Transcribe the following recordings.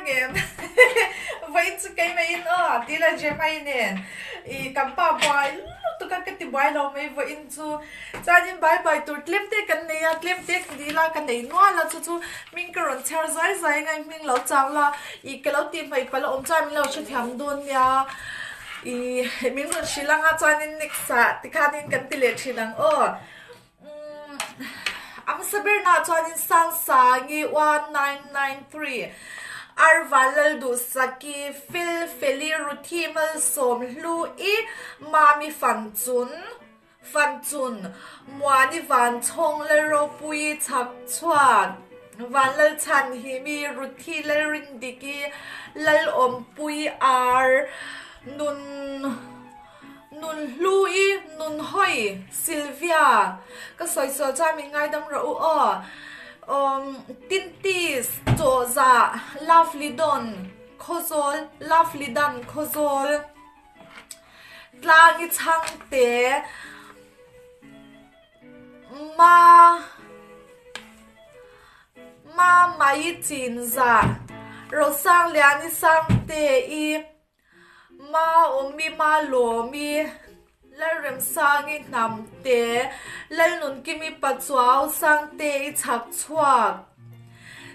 ngem vawiin chu keimah in aw ti la Jemai nen i kan pa buai lutuk a ka ti buai lo mai vawiin chu chuanin bye bye tur tlem te kan nei a tlem te ka dil a ka nei nual a chu chu hming ka rawn chhiar zai zai anga hming lo chang la i ka lo tih hmaih palh a awm chuan min lo hrethiam dawn nia i min rawn hrilh anga chuanin next ah tikhanin kan ti leh thin ang aw. Umm a hmasa ber nah chuanin Sangsangi 1993 Arva Lalduhsaki Fel Feli Ruthi Malsawm Hlu-i Mami Fanchun Fanchun Muani Vanchhawng Lalropuii Chhakchhuan Vanlalchhanhimi Ruthi Lalrindiki Lalawmpuii Ar Nun Nun hlu i nun hawi Sylvia ka sawi sual chuan min ngaidam rawh u aw. Umm Tintis Chawhzah Lovely Don Khawzawl Lovely Dan Khawzawl Tlangi Chhangte Ma Ma Mai Chinzah Rosangliani Sangte i Ma awmi ma lawmi Lalremsangi Hnamte Lalnunkimi Pachuau Sangte i chhak chhuak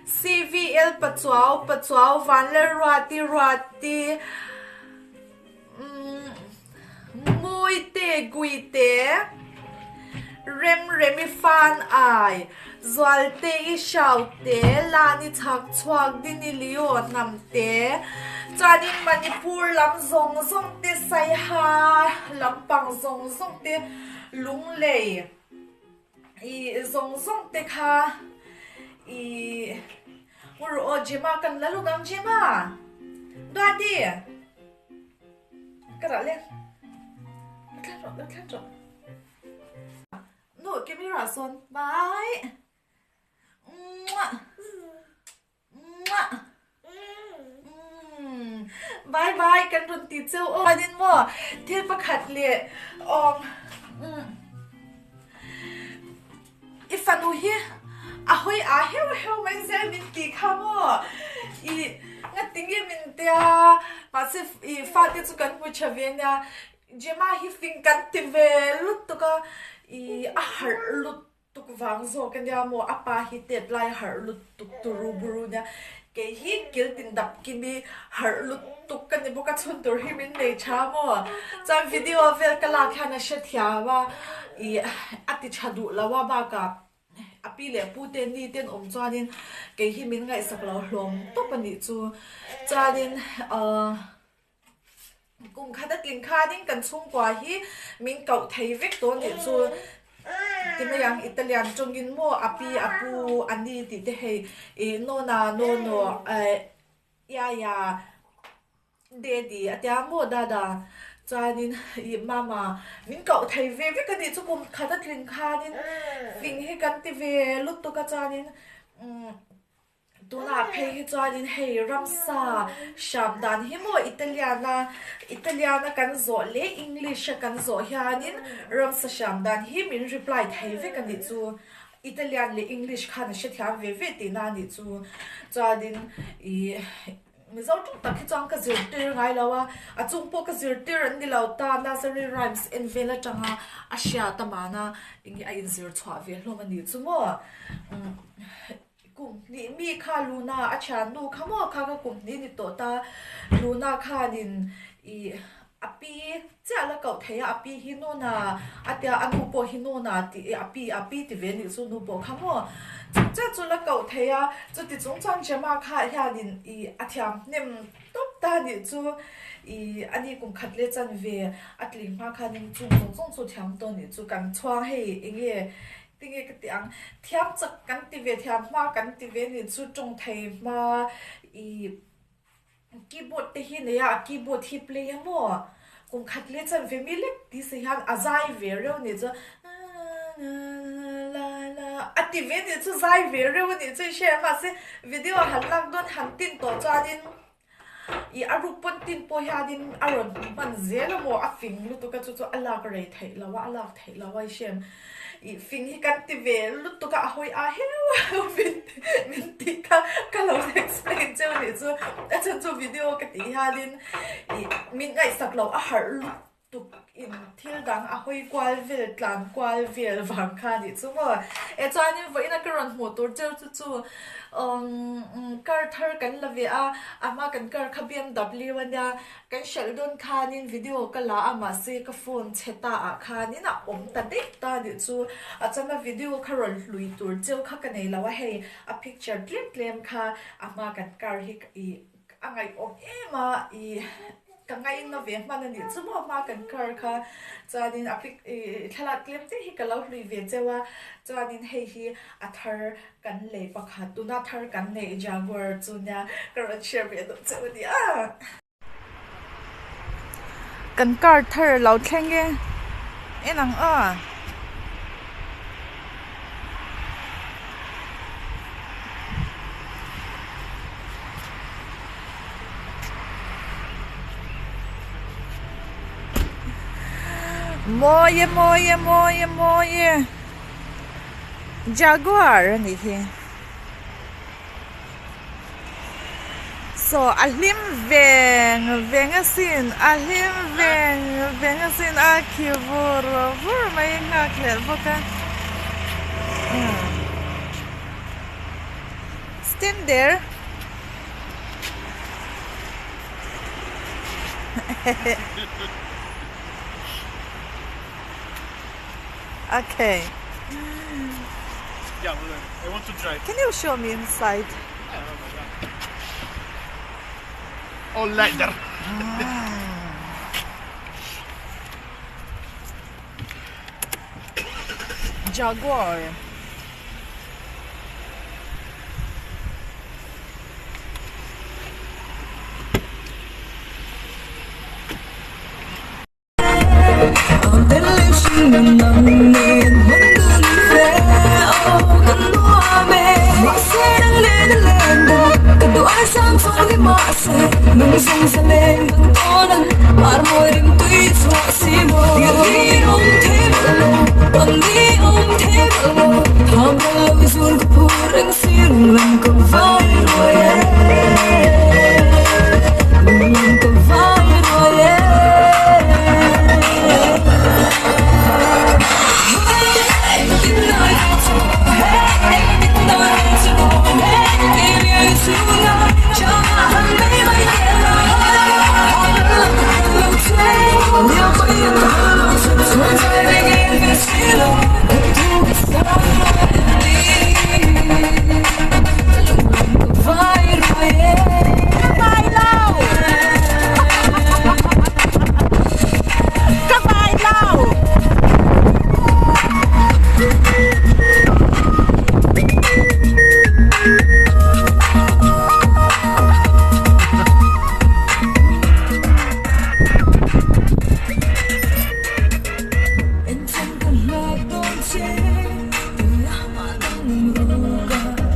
CVL Pachuau Pachuau Vanlalruati Ruati Mawite Guite Remremi Fan Ai Zualte i Hraute Lani chhak chhuak Dini Leo Hnamte Chuanin Manipur lam zawng zawng te Saiha lampang zawng zawng te Lunglei i zawng zawng te kha i Ur aw Gemma kan la luk ang Gemma Duati Ka dah le La thlen rawh la thlen rawh Nu camera sawn bye Muah Muah Bye bye kan rawn ti cheu aw Chuanin maw thil pakhat leh awm I fanu hi a hawi a heuh heuh mai zel min ti kha maw I ngatinge min tia mahse i fate chu kan hmu tha ve nia Gemma hi fing kan ti ve lutuk a i a harh lut tuk vang zawk a nia maw a pa hi tet lai harh lutuk turu buru nia kei hi kil tin dap kimi harh lutuk ka ni bawk a chhun tur hi min nei tha maw chuan video vel ka lak hian a hrethiam a ih a ti tha duh lo a bakah a pi leh pu te ni ten awm chuanin kei hi min ngaihsak lo hlawm tawp a nih chu chuanin ahh. Kum khat a tling khanin kan chhungkua hi min koh thei vek tawh nih chu ti mai ang Italian tawngin maw a pi a pu a ni tih te hei ih nona nono eh yaya daddy a tia maw dada chuanin ih mama min koh thei ve vek a nih chu kum khat a tling khanin fing hi kan ti ve lutuk a chuanin umm. Tunah phei hi chuanin hei ramsa hram dan hi maw Italian-a Italian-a kan zawh leh English-a kan zawh hianin ramsa hram dan hi min reply thei vek a nih chu. Italian leh English khan a hrethiam ve ve tihna a nih chu. Chuanin ih Mizo ṭawng tak hi chuan ka zirtir ngai lo a, a chung pawh ka zirtir an ni lo ta Nursery Rhymes en vel aṭanga a hriat a mahna eng nge a inzir chhuah ve hlawm a nih chu maw. Kum hnih mi kha Luna a thiannu kha maw kha ka kum hnih ni tawh ta Luna khanin ih a pi chiah la koh thei a a pi hi Nuna a tia a nu pawh hi Nuna tih a pi a pi ti ve nih chu nu pawh kha maw chung chiah chu la koh thei a chuti chung chuan Gemma kha hianin ih a thiam hnem tawp ta nih chu ih ani kum khat leh chan ve a tling hma khanin chung zawng zawng chu thiam tawh nih chu kan chhuang hei enge Tinge ka ti ang, thiam chak kan ti ve, thiam hma kan ti ve nih chu tawng thei hma i keyboard te hi nei a, a keyboard hi play a maw? Kum khat leh chuan ve mi lek ti si hian a zai ve reuh nih chu la la a ti ve nih chu zai ve reuh a nih chu i hria mahse video han lak dawn han tin tawh chuanin I a ruk pawn tin pawh hianin a rawn hman zel a maw a fing lutuk a chu chu a lak rei theih lo a a lak theih lo a i hriat i fing hi kan ti ve lutuk a a hawi a heu. heuh min min tih kha ka lo explain cheu anih chu a chhan chu video ka tih hianin ih min ngaihsak loh a harh lutuk in thil dang a hawi kual vel tlan kual vel vang kha anih chu maw e chuanin vawiin a ka rawn hmuh tur cheu chu chu umm car thar kan la ve a a hma kan car kha B_M_W ania Kan hrelh dawn khanin video ka la a mahse ka phone chhe ta ah khanin a awm ta daih ta nih chu a chuan a video kha rawn hlui tur cheu kha ka nei lo a hei a picture tlem tlem kha a hma kan car hi ih a ngaihawm em a ih ka ngaina ve hman a nih chu maw a hma kan car kha chuanin a pic ih thlalak tlem te hi ka lo hlui ve cheu a chuanin hei hi a thar kan lei pakhat tuna thar kan neih Jaguar chu nia ka rawn share ve duh cheu a ni a. Kan car thar lo thleng e en ang a. Mawi e mawi e mawi e mawi e. Jaguar a nih hi saw a hlim veng veng asin a hlim veng veng asin a khi vur vur mai nghak hlelh bawk a stand there Okay. Yeah, I want to drive. Can you show me inside? All leather. Jaguar.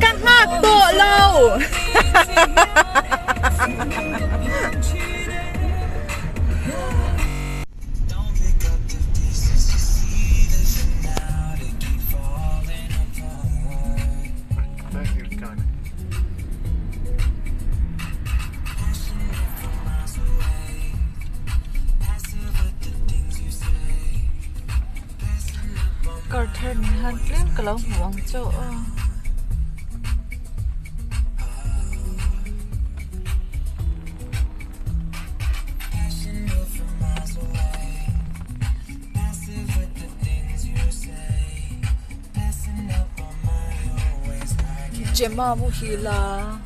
Ka nghak tawh lo. Kar thar ni hian tlem ka lo hmu ang chauh a. Gemma muhil a.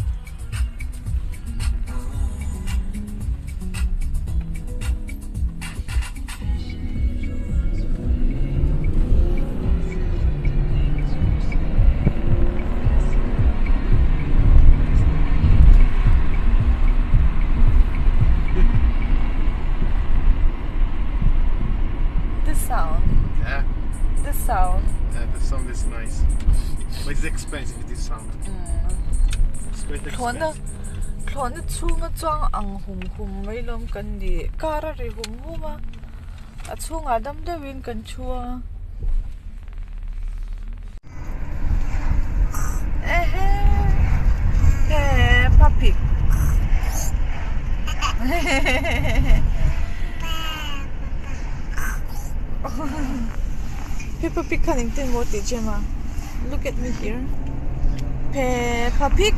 The sound. Yeah. The sound. Yeah, the sound is nice. But it's expensive, this sound. Mm. It's quite expensive. Thlawhna chhunga chuang ang hum hum mai lawm kan ni. Car a ri hum hum a, a chhungah dam deuhin kan thu a. Peppa Pig. Peppa Pig khan engtin maw tih chem a? Look at me here. Peppa Pig.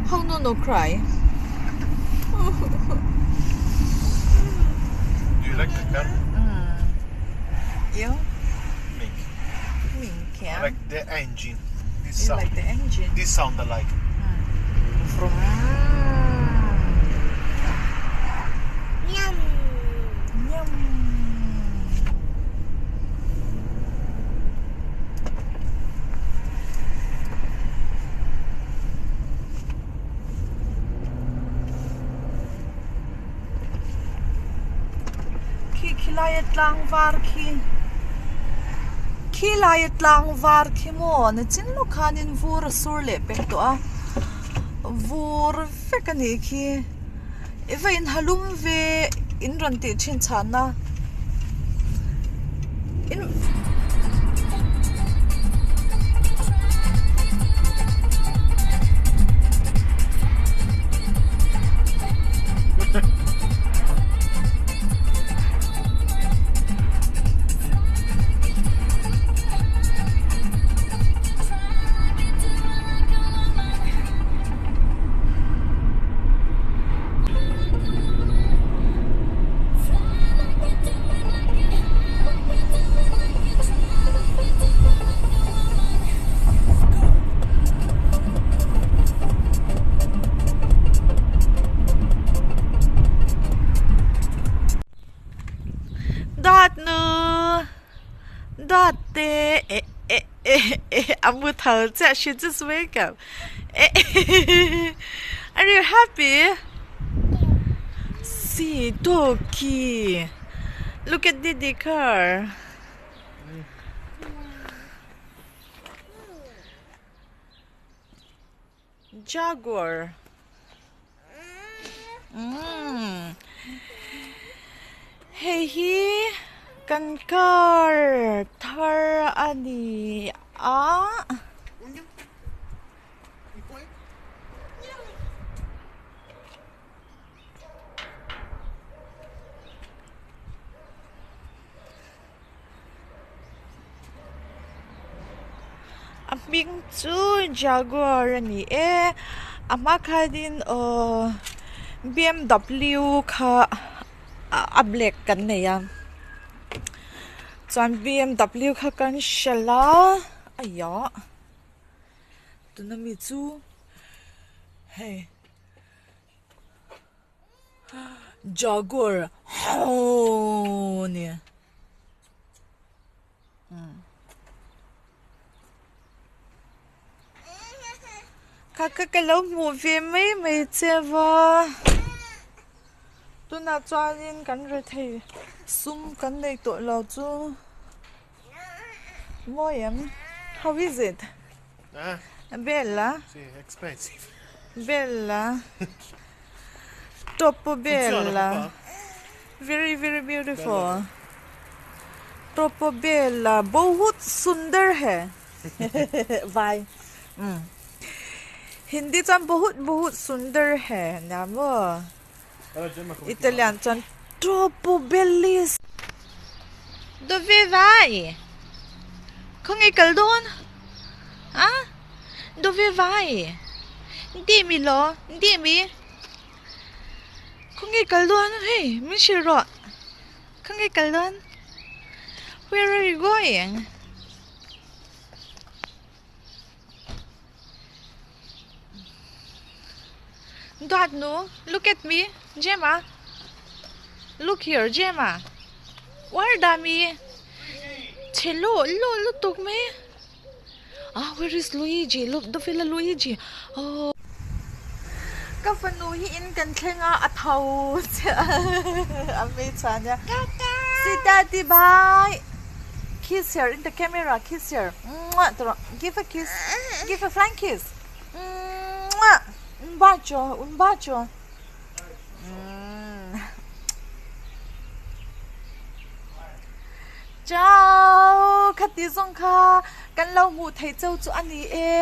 How no no cry? Do you like the car? Mm. You? Mink. Minchia. I like the engine. This You sound. like the engine? This sound I like. Vroom. Yum. Yum. Khi khilaia tlang var khi khilaia tlang var khi maw nachin lawk khanin vur a sur leh pek tawh a vur vek a nih khi i va inhalum ve in rawn tih thin chhan a in. Dawt nu dawt te eh eh eh eh a mu tho chiah she just wake up eh eh are you happy si doggy look at didi car. Jaguar umm hei hi kan car thar a ni a. A hming chu jaguar a ni e a hma khanin aww b m w kha a black kan nei a chuan b m w kha kan hralh a aiah tuna mi chu hei. Jaguar haww nia Kha kha ka lo hmuh ve mai mai che va tunah chuanin kan rethei sum kan nei tawh lo chu mawi em how is it bella bella troppo bella very very beautiful troppo bella bahut sundar hai vai umm hindi chuan bahut bahut sundar hai ania maw Italian chuan troppo bellis dove vai khawnge kal dawn a dove vai dimmi lo dimmi khawnge kal dawn hei min hrilh rawh khawnge kal dawn where are you going. Dad nu look at me Gemma look here Gemma guarda mi chhe luh luh lutuk mai ah where is Luigi look dove la Luigi oh ka fanu hi in kan thleng a a tho chiah a hmeichhia ania si daddy bye kiss her in the camera kiss her. Muah tawh give a kiss give a flying kiss muah un bacio un bacio ciao khat. tih zawng kha kan lo hmuh theih cheu chu a ni e.